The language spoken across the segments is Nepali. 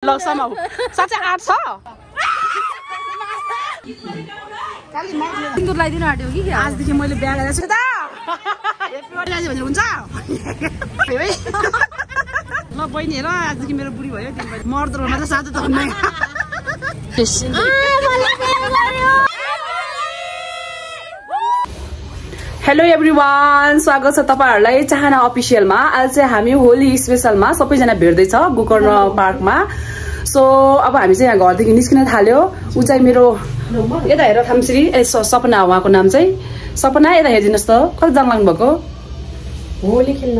ल समाउ साँच्चै 8 छ सिन्दुर लगाइदिनु आट्यो कि आजदेखि मैले बिहा गरेको छु त हेप्पी बर्थडे आज भने हुन्छ ल बहिनी हेर आजदेखि मेरो बुढी भयो मर्दरमा त साथै त हुन्न हेलो एभ्रीवान स्वागत छ तपाईहरुलाई चाहना अफिसियलमा। आज चाहिँ हामी होली स्पेशलमा सबैजना भेट्दै छ गोकर्ण पार्कमा। सो अब हामी चाहिँ यहाँ घरदेखि निस्किन थाल्यो। उ चाहिँ मेरो यता हेर थामश्री सपना हो, उहाँको नाम चाहिँ सपना। यता हेरिदिनुहोस् त कति जान लाग्नु भएको होली खेल्न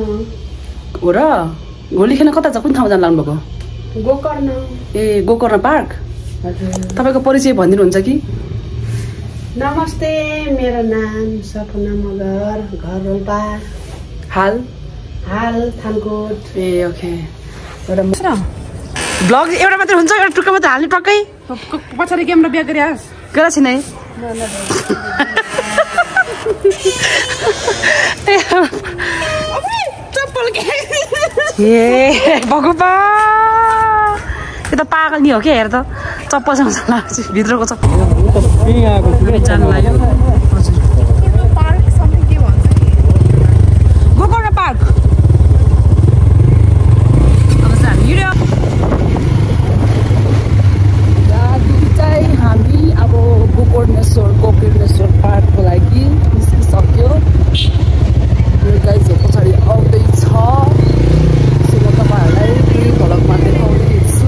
हो र? होली खेल्न कता छ, कुन ठाउँ जान लाग्नु भएको? गोकर्ण। ए गोकर्ण पार्क। तपाईको परिचय भनिदिनुहुन्छ कि? नमस्ते, मेरो नाम सपना मगर, घर रोल्पा, हाल थानकोट। ए ओके। एउटा ब्लग एउटा मात्र हुन्छ, एउटा टुक्का मात्र हाल्ने टक्कै पछाडि क्यामेरा बिहा गरिहास् गरा छैन है। चप्पल ए भगवा यो त पागल नि हो क्या। हेर त चप्पलसँग लाग्छ भित्रको चप्पल जानु लाग्यो। हजुर गोकर्ण पार्क। अब चाहिँ हामी अब गोकर्णेश्वर पार्कको लागि निस्किसक्यो। गाइजहरू पछाडि आउँदैछ। सो म तपाईँहरूलाई त्यही भ्लगमा देखाउँदैछु।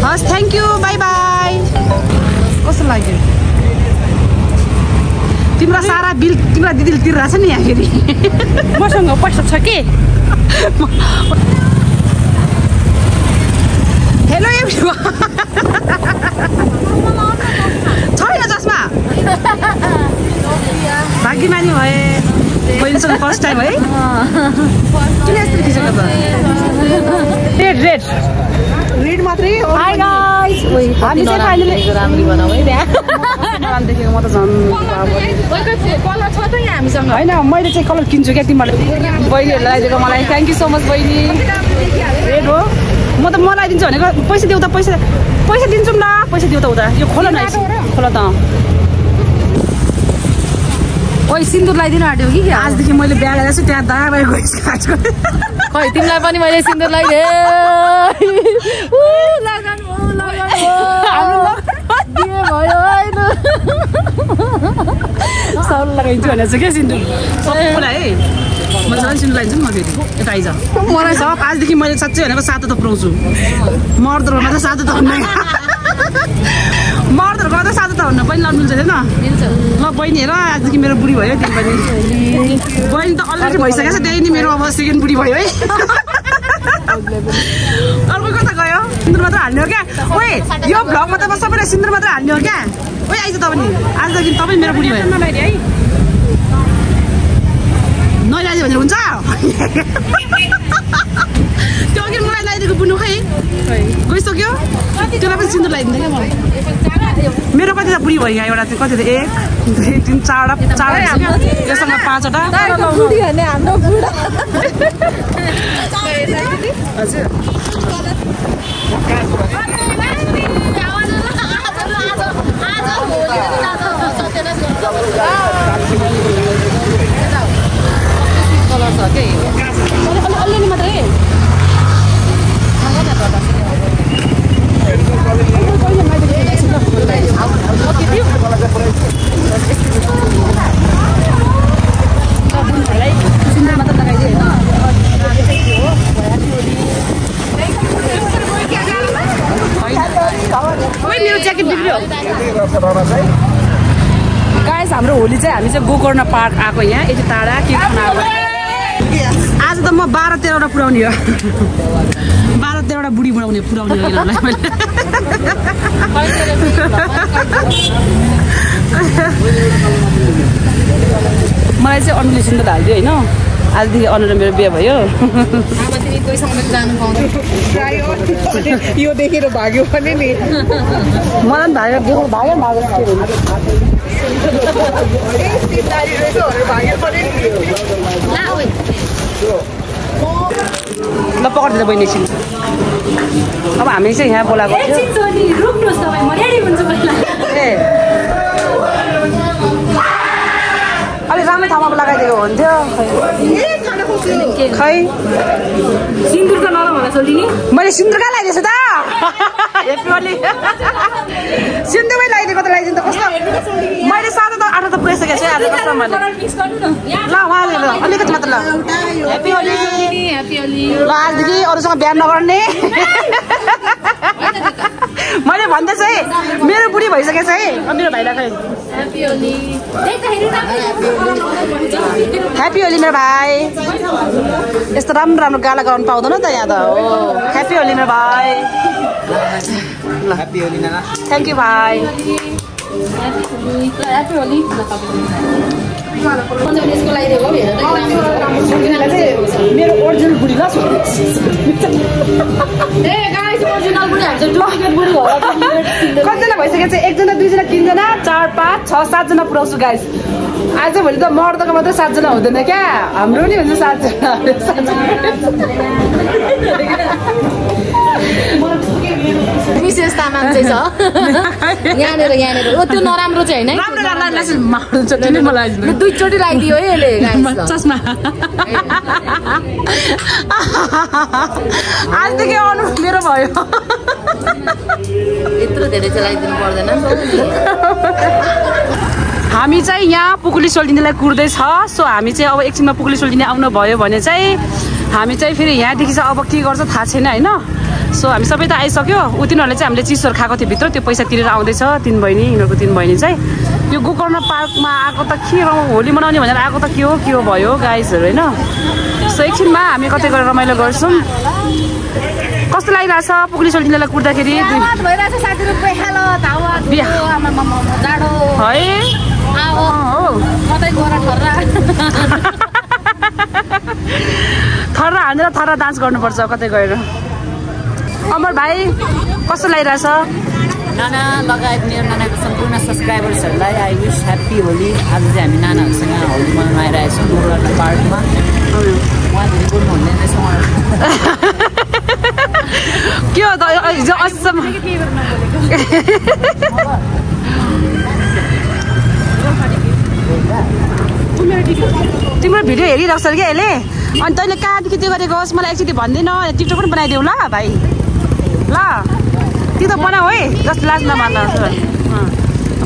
हस् थ्याङ्क यू, बाई बाई। कस्तो लाग्यो? तिम्रो सारा बिल तिम्रो दिदीले तिरेको छ नि यहाँ फेरि। मसँग पैसा छ के? Hello everyone. छैन चस्मा। भाग्यमानी भए बहिनीसँग फर्स्ट टाइम है। किन यस्तो खिचेको त? रेड मात्रै हो। हाई गाइस, हामी चाहिँ फाइनली राम्री बनाऊ है। त्यहाँ देखेको म त झन् कलर छ त यहाँ हामीसँग। होइन मैले चाहिँ कलर किन्छु क्या तिमीलाई। बहिनीहरूलाई लगाइदिएको मलाई थ्याङ्क यू सो मच बहिनी। रेड हो। म त मलाई दिन्छु भनेको पैसा देऊ त, पैसा दिन्छौँ न, पैसा देऊ त उता। यो खोल न, खोल त। ओइ सिन्दुर लगाइदिनु आट्यो कि आजदेखि मैले बिहा गरेको छु, त्यहाँ दाया बाहिर गइसकेको। खै तिमीलाई पनि मैले सिन्दुर लगाइदिएँ। सब लगाइदिन्छु भनेको छ क्या सिन्दुर सबैलाई है। मैले झन् सिन्दुर लगाइदिन्छु नि म फेरि। यता आइज मलाई सब आजदेखि मैले साँच्चै भनेको सातो त पुऱ्याउँछु। मर्दहरूमा त सातो त हुन्न। मर्दहरूमा त सातो त हुन्न। बहिनी लानु मिल्छ होइन? ल बहिनी हेर आजदेखि मेरो बुढी भयो। तिमी पनि बहिनी त अलरेडी भइसकेको छ। त्यही नि मेरो अब सेकेन्ड बुढी भयो है। अर्को कता गयो? सिन्दुर मात्र हाल्ने हो क्या? ओए यो भ्लगमा त म सबैलाई सिन्दुर मात्र हाल्ने हो क्या? ओए आइज त पनि आजदेखि तपाईँ मेरो बुढी भयो। नलाइदियो भने हुन्छ त्यो अघि मलाई लगाइदिएको बुनु खै गइसक्यो। त्यसलाई पनि सिन्दुर लगाइदिन्छ क्या म। मेरो कति त बुढी भयो यहाँ। एउटा चाहिँ कति त 1 2 3 4वटा योसँग 5वटा। हजुर कलर छ के अलिअलि मात्रै। सिन्दुर मात्र लगाइदियो होइन? मेरो ज्याकेट बिग्रियो। गाइस हाम्रो होली चाहिँ हामी चाहिँ गोकर्ण पार्क आएको यहाँ यति टाढा के खाना आएको। आज त म 12-13वटा पुऱ्याउने हो। 12-13वटा बुढी पुऱ्याउने हो यिनीहरूलाई मैले। मलाई चाहिँ अनुले सिन्दुर हालिदियो होइन। आजदेखि अनुर मेरो बिहे भयो। यो देखेर भाग्यो भने नि मलाई पनि भाग्यो ल पक्रिदिँदा बहिनी एकछिन। अब हामी चाहिँ यहाँ बोलाएको थियो। अलिक राम्रै ठाउँमा लगाइदिएको हुन्थ्यो। खै सिन्दुर त नलाउनु सोल्दिनी। मैले सिन्दुर कहाँ लगाइदिएछु त? हेप्पी होली। सिन्दुरै लगाइदिएको त लगाइदिनु त कस्तो। मैले 7 त 8 त पुगिसकेको छु आज कस्तो मैले। ल उहाँले ल अलिकति मात्र ल। हेप्पी होली। ल आजदेखि अरूसँग बिहा नगर्ने। मैले भन्दैछु है मेरो बुढी भइसकेछ है मेरो भाइलाई खै। ह्याप्पी होली मेरो भाइ। यस्तो राम्रो राम्रो गाला गाउनु पाउँदैन त यहाँ त हो। ह्याप्पी होली मेरो भाइ। ल happy Holi Nana. Thank you भाइ। ह्याप्पी होली। मेरो ओरिजिनल बुढी ल कतिजना भइसकेको छ? 1 जना 2 जना 3 जना 4 5 6 7 जना पुऱ्याउँछु गाइस। आज भोलि त मर्दको मात्रै 7 जना हुँदैन क्या हाम्रो नि हुन्छ 7 जना। विशेष तामाङ चाहिँ छ यहाँनिर त्यो नराम्रो चाहिँ होइन दुईचोटि लगाइदियो है यसले चस्मा। आजदेखि अनु मेरो भयो। यत्रो धेरै चाहिँ लगाइदिनु पर्दैन। हामी चाहिँ यहाँ पुकुली सोल्टिनीलाई कुर्दैछ। सो हामी चाहिँ अब एकछिनमा पुकुली सोल्टिनी आउनु भयो भने चाहिँ हामी चाहिँ फेरि यहाँदेखि चाहिँ अब के गर्छ थाहा छैन होइन। सो हामी सबै त आइसक्यो। तिनीहरूले चाहिँ हामीले चिजहरू खाएको थियो भित्र त्यो पैसा तिरेर आउँदैछ 3 बहिनी। यिनीहरूको 3 बहिनी चाहिँ यो गोकर्ण पार्कमा आएको त के होली मनाउने भनेर आएको त के हो भयो गाइजहरू होइन। सो एकछिनमा हामी कतै गएर रमाइलो गर्छौँ। कस्तो लागिरहेछ पुकुली सोल्टिनीलाई कुर्दाखेरि? है थर्रा हानेर थर्रा डान्स गर्नुपर्छ कतै गएर। अमर भाइ कस्तो लागिरहेछ? नाना लगायत मेरो नानाको सम्पूर्ण सब्सक्राइबर्सहरूलाई आई विश ह्याप्पी होली। आज चाहिँ हामी नानाहरूसँग होली मनाउन आइरहेको छौँ गोकर्ण पार्कमा। उहाँले बोल्नुहुँदै रहेछ के हो त हिजो अस्तिसम्म तिम्रो भिडियो हेरिरहेको छ क्या यसले। अनि तैँले कहाँदेखि त्यो गरेको होस् मलाई एकचोटि भन्दैन। टिकटक पनि बनाइदेऊ ल भाइ ल। त्यो त बनाऊ है जस्तो लाज नमान्दा।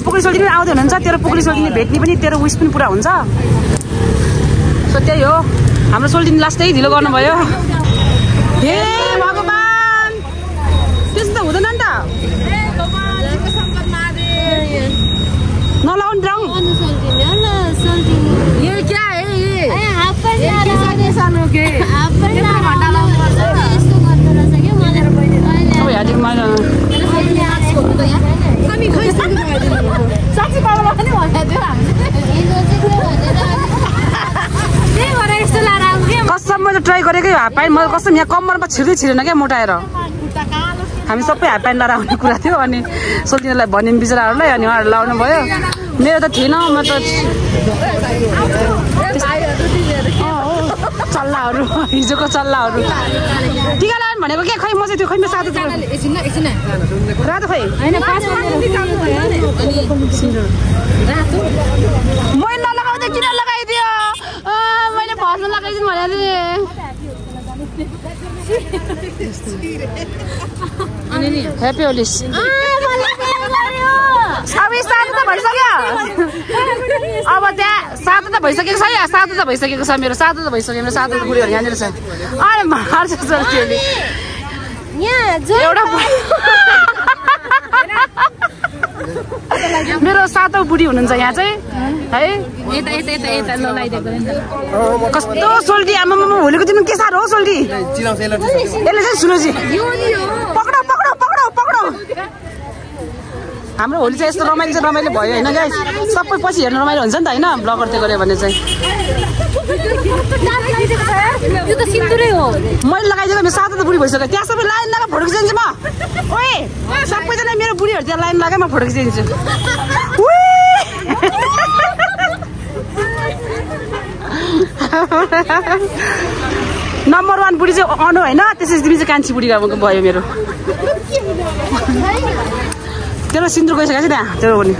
पुकुली सोल्टिनी आउँदै हुनुहुन्छ तेरो पुकुली सोल्टिनी भेट्ने पनि तेरो विस पनि पुरा हुन्छ। सो त्यही हो हाम्रो सोल्टिनी लास्टै ढिलो गर्नुभयो। हे भगवान् त्यस्तो त हुँदैन नि त। नलाउनु रङ ये क्या है ये सानो के कसम मैले ट्राई गरेकै हाफ प्यान्ट मैले कसम यहाँ कम्मरमा छिरेन क्या मोटाएर। हामी सबै हाफ प्यान्ट लगाएर आउने कुरा थियो अनि सोल्टिनीलाई भनिन् बिचराहरूलाई अनि उहाँहरू लाउनु भयो। मेरो त थिएन म त चल्लाहरू हिजोको चल्लाहरू टिका लगाउनु भनेको के खै म चाहिँ त्यो खै म सातो रातो खै मैले नलगाउँदै किन लगाइदियो? मैले भस्न लगाइदिनु भनेको थिएँ। ह्याप्पी होली। अब सातो त भइसक्यो। अब त्यहाँ सातो त भइसकेको छ या सातो त भइसकेको छ मेरो सातो त भइसक्यो मेरो सातो बुढीहरू यहाँनिर छ। अरे मार्छ एउटा मेरो सातो बुढी हुनुहुन्छ यहाँ चाहिँ है। कस्तो सोल्टी आमा होलीको दिन के साह्रो हो सोल्टी। यसले चाहिँ सुनोजी पक्राउ पक्राउ पक्राउ पक्राउ हाम्रो होली चाहिँ यस्तो रमाइलो भयो होइन गाइस सबै पछि हेर्नु रमाइलो हुन्छ नि त होइन ब्लगरले गऱ्यो भने चाहिँ यो त सिन्दुरै हो मैले लगाइदिएको मेरो सातो त बुढी भइसक्यो त्यहाँ सबै लाइन लगाएर फोटो खिचिदिन्छु म ओए सबैजना मेरो बुढीहरू त्यहाँ लाइन लगाएर म फोटो खिचिदिन्छु नम्बर 1 बुढी चाहिँ अनु होइन त्यसपछि तिमी चाहिँ कान्छी बुढी भयो मेरो तेरो सिन्दुर गइसकेको छ त्यहाँ तेरो पनि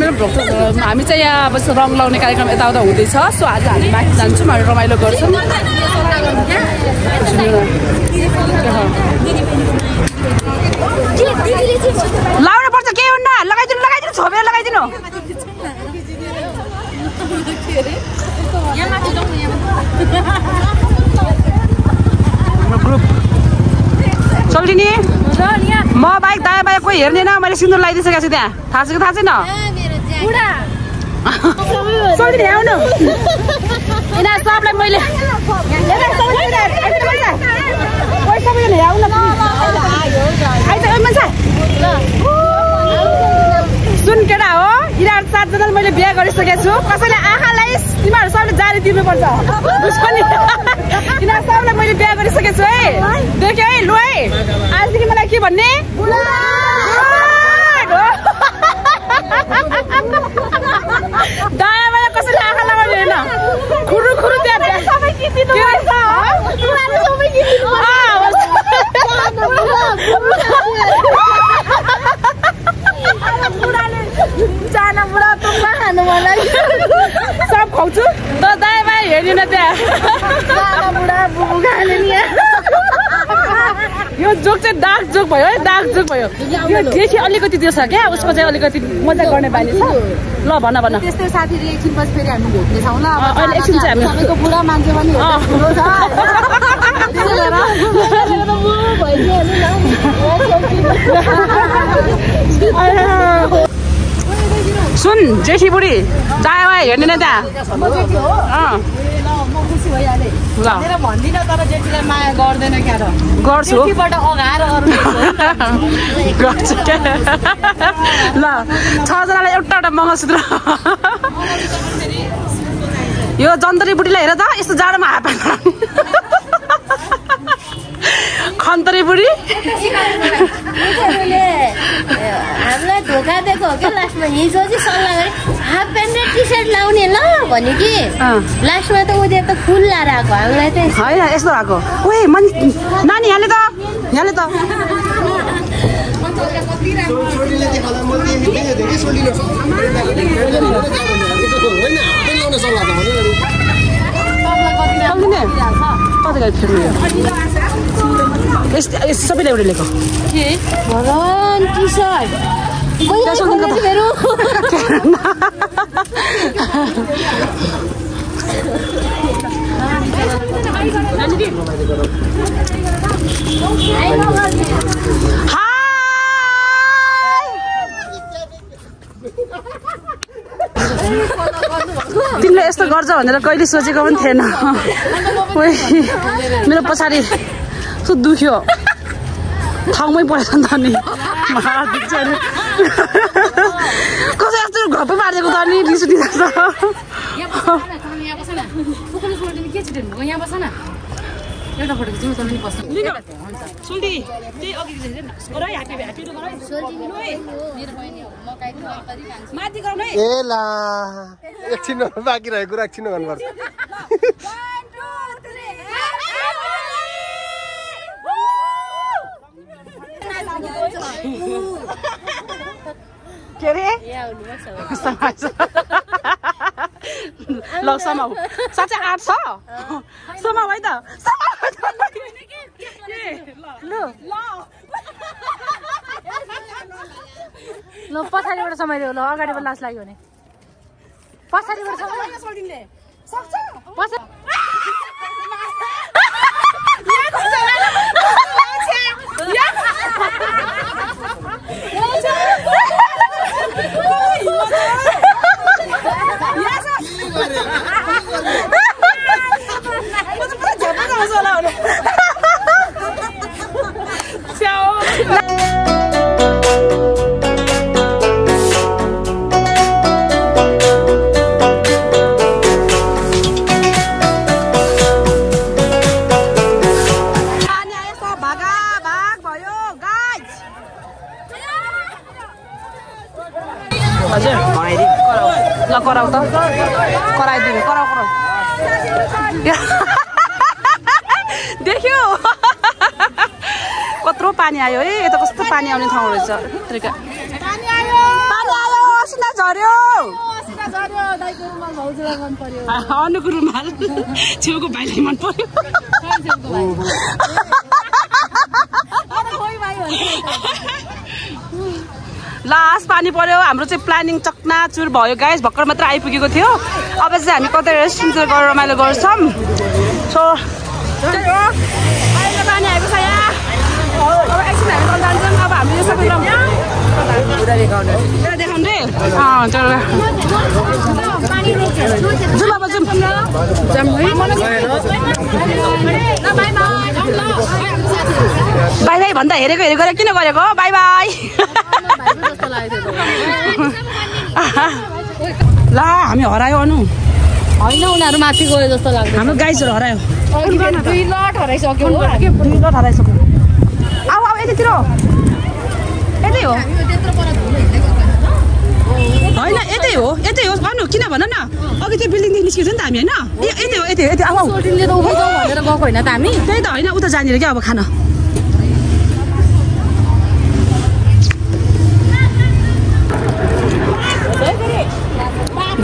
मेरो भ्लग हामी चाहिँ यहाँ अब रङ लाउने कार्यक्रम यताउता हुँदैछ सो आज हामी माथि जान्छौँ हामी रमाइलो गर्छौँ लाउनु पर्छ केही हुन्न लगाइदिनु छोपेर लगाइदिनु ग्रुप चल्दिनी म बाइक दायाँ बायाँ कोही हेर्दैन मैले सिन्दुर लगाइदिइसकेको छु त्यहाँ थाहा छ कि थाहा छैन चल्दिनी आउनु यिनीहरू सबलाई मैले सुन केटा हो यिनीहरू 7 जना मैले बिहा गरिसकेको छु कसैले आँखालाई तिमीहरू सबले जारी दिनुपर्छ यिनीहरू सबलाई मैले बिहा गरिसकेको छु है देख्यो है लु है आजदेखि मलाई के भन्ने दायाँ बायाँ कसैले आँखा लगाउने होइन खुरु सब खुवाउँछु त दायाँ बायाँ हेर्दैन त्यहाँ यो जोक चाहिँ डार्क जोक भयो है डार्क जोक भयो यो देखि अलिकति त्यो छ क्या उसको चाहिँ अलिकति मजा गर्ने बानी छ ल भन त्यस्तै साथीहरु एकछिन पछि फेरि हामी भेट्ने छौं ल अहिले एकछिन चाहिँ हामी सबैको बुढा मान्छे पनि ठुलो छ सुन जेठी बुढी दायाँ बायाँ हेर्ने न त्यहाँ मेरो भन्दिन तर जेठीलाई माया गर्दैन क्या र गर्छु जेठीबाट अगाएर अरु गर्छु क्या ल 6 जनालाई एउटा मङ्गलसूत्र यो जन्तरी बुढीलाई हेर त यस्तो जाडोमा हात खन्तरी बुढी हामीलाई धोका दिएको हो क्या लास्टमा हिजो चाहिँ सल्लाह गरे हाफ प्यान्ट र टी सर्ट लाउने ल भने कि लास्टमा त उदे त फुल लाएर आएको हामीलाई त होइन यस्तो भएको ओए नानी यहाँले त सबैले एउटा लिएको भगवान टी सर्ट तिमीले यस्तो गर्छ भनेर कहिले सोचेको पनि थिएन मेरो पछाडि कस्तो दुख्यो ठाउँमै परेछ नि त नि कसै यस्तो घप्पै मारिदिएको त नि रिस उठिरहेको एउटा फोटो खिच्नु त नि बस्नु सुल्टी त्यही अघि गर है ह्यापी ह्यापी गर है मेरो बहिनी हो म काई तरकारी खान्छु माथि गराउनु है ए ला एकछिन बाँकी रहेको कुरा एकछिन गर्नुपर्छ 1 2 3 के रे ल समाउ साँच्चै 8 छ समाउ है त ल पछाडिबाट समाइदेऊ ल अगाडिबाट लास लाग्यो भने पछाडिबाट समाइदिनु सक्छ भागा भाग भयो गाइज हजुर ल कराउ त कराइदिनु कराउ देख्यो कत्रो पानी आयो है यता कस्तो पानी आउने ठाउँ रहेछ पानी आयो असिना झर्यो अनुको रुमाल छेउको भाइलाई मन पर्यो लास्ट पानी पर्यो हाम्रो चाहिँ प्लानिङ चकनाचुर भयो गाइस भर्खर मात्र आइपुगेको थियो अब चाहिँ हामी कतै रेस्टुरेन्टतिर गएर रमाइलो गर्छौँ सो पानी आएको छ यहाँ अब एकछिन हामी कता जान्छौँ अब हामी यो सबै देखाउने बाई बाई भन्दा हेरेको हेरेको किन गरेको बाई बाई ला हामी हरायो अनु होइन उनीहरू माथि गयो जस्तो लाग्छ हाम्रो गाइसहरू हरायो 2 लट हराइसक्यो 2 लट हराइसक्यो आऊ आऊ यतैतिर यतै हो होइन यतै हो अनु किन भन न अघि त्यो बिल्डिङदेखि निस्किन्छ नि त हामी होइन यतै हो आऊ सोटिनले त उभो जाउँ भनेर गएको होइन त हामी त्यही त होइन उता जानेर क्या अब खान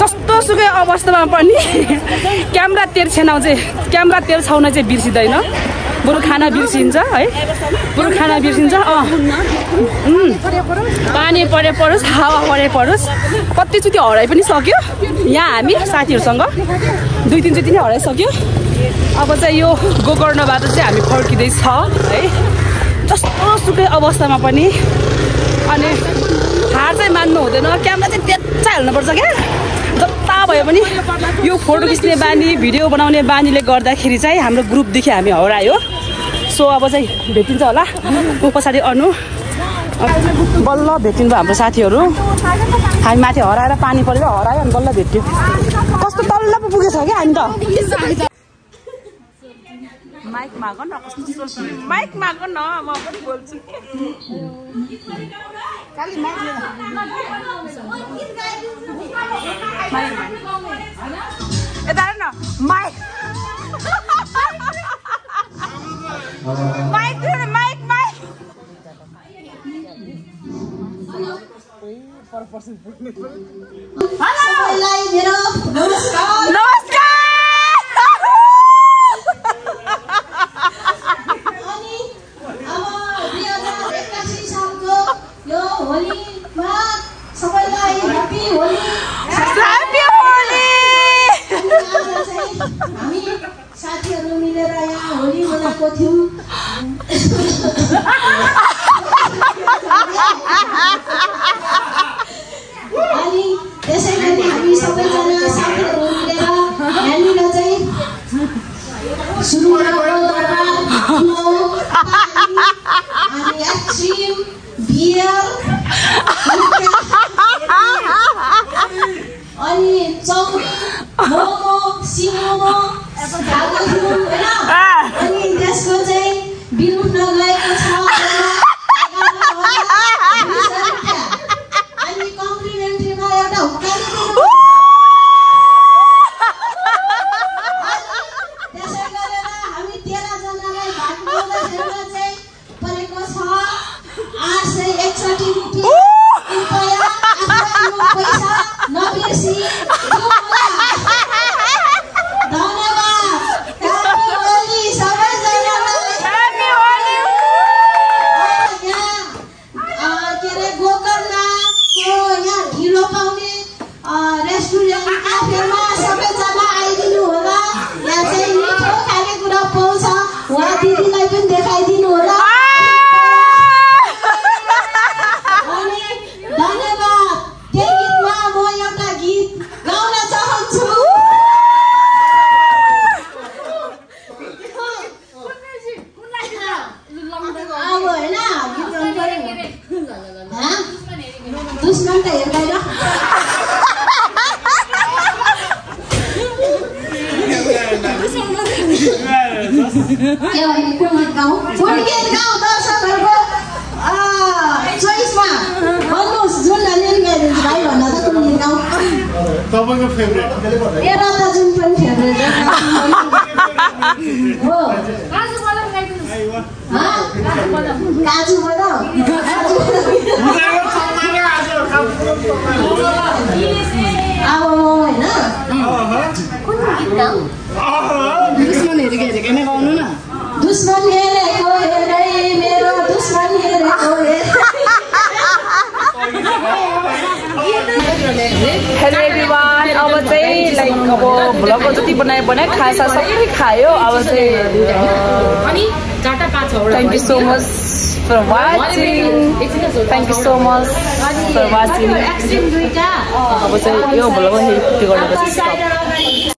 जस्तो सुकै अवस्थामा पनि क्यामेरा तेर्छेन क्यामेरा तेर्छाउन चाहिँ बिर्सिँदैन बरु खाना बिर्सिन्छ है पानी परे परोस् हावा परे परोस् कतिचोटि हराइ पनि सक्यो यहाँ हामी साथीहरूसँग 2-3 चोटि नै हराइसक्यो अब चाहिँ यो गोकर्णबाट चाहिँ हामी फर्किँदैछ है जस्तो सुकै अवस्थामा पनि अनि हार चाहिँ मान्नु हुँदैन क्यामेरा चाहिँ त्यच्चा हाल्नुपर्छ क्या जता भए पनि यो फोटो खिच्ने बानी भिडियो बनाउने बानीले गर्दाखेरि चाहिँ हाम्रो ग्रुपदेखि हामी हरायो सो अब चाहिँ भेटिन्छ होला ऊ पछाडि अनु बल्ल भेटिन्छ हाम्रो साथीहरू हामी माथि हराएर पानी परेर हरायो अनि बल्ल भेट्यो कस्तो तल्ल पो पुगेछ क्या हामी त माइक माग न माइक माग न म पनि बोल्छु यता न माइक नमस्कार हामी साथीहरू मिलेर यहाँ होली मनाएको थियौँ अनि त्यसै गरी हामी सबैजना साथीहरू मिलेर यहाँनिर चाहिँ सुरुवात अनि आइसक्रिम बियर अनि चाउमिन मोमो सिमोमो खाएको थियौँ होइन अनि त्यसको चाहिँ बिल उठ्न गएको छ अनि कम्प्लिमेन्ट्रीमा एउटा हुक्का त्यसै गरेर हामी 13 जनालाई भाग पाउँदाखेरि चाहिँ परेको छ 861 रुपियाँ पैसा नबिर्सी धन्यवाद। त्यही गीतमा म एउटा गीत तपाईँको फेभरेट मेरो त जुन पनि फेभरेट हो काजु बदाम अब होइन दुश्मनहरू हेरेको नै गाउनु न दुश्मन हेरेको हेरै मेरो दुश्मन हेरेको हेलो एभ्रिवान अब चाहिँ लाइक अब भ्लगको जति बनाए खासा सबै खायो अब चाहिँ thank you so much for watching thank you so much for watching अब चाहिँ यो भ्लग गर्नुपर्छ